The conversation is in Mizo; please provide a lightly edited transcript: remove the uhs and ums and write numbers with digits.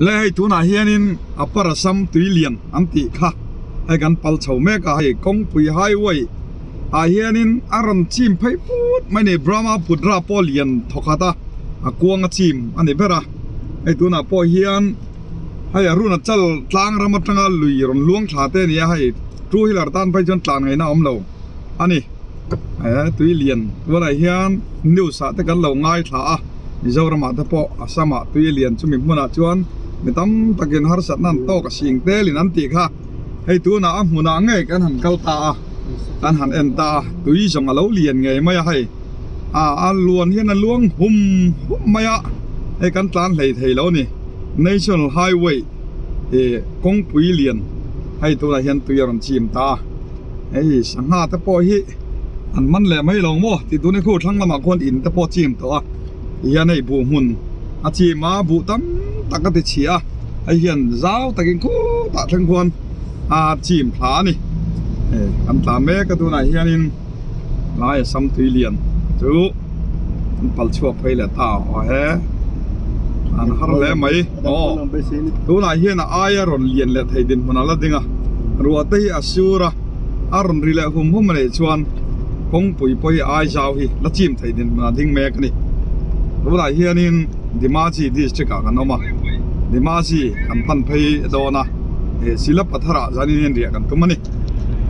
Le hei tunah hianin Upper Assam tui lian an tih kha hei kan pal chho mek a hei kawngpui highway ah hianin a rawn chim phei put mai a ni Brahmaputra pawh lian thawkhat a a kuang a chim a ni ber a hei tunah pawh hian hei Arunachal tlang ram atanga lui rawn luang thla te a ni a hei two wheeler tan phei chuan tlan ngaihna a awm lo a ni eh tui lian tunah hian news ah te kan lo ngaithla a Mizoram ah te pawh Assam ah tui lian chumi hmunah chuan mi tam takin harsatna an tawk a sing telin an tih kha hei tunah a hmunah ngei kan han kal ta a kan han en ta a tui zawng a lo lian ngei mai a hei a a luan hian a luang hum hum mai a hei kan tlan hlei thei lo a ni National Highway ih kawngpui lian hei tunah hian tui a rawn chim ta a. Hei sangha te pawh hi an man leh mai lo maw tih tun hi khu thlang lamah khuan in te pawh chim tawh a tihian hei buh hmun a chim a buh tam tak a ti chhia a hei hian zau takin khutah thleng khuan a chim thla a ni hei kan tlan mek a tunah hianin laia sam tui lian chu an pal chhuak phei leh ta aw he an har hle mai aw tunah hian a aia rawn lian leh thei dinhmun a la ding a ruah te hi a sur a a rawn ri leh hum hum a nih chuan kawngpui pawh hi ai zau hi la chim thei dinhmun a ding mek a ni tunah hianin Dimasi district ah kan awm a Dimasi kan pan phei dawn a he Silapathar ah zanin hian riah kan tum a ni.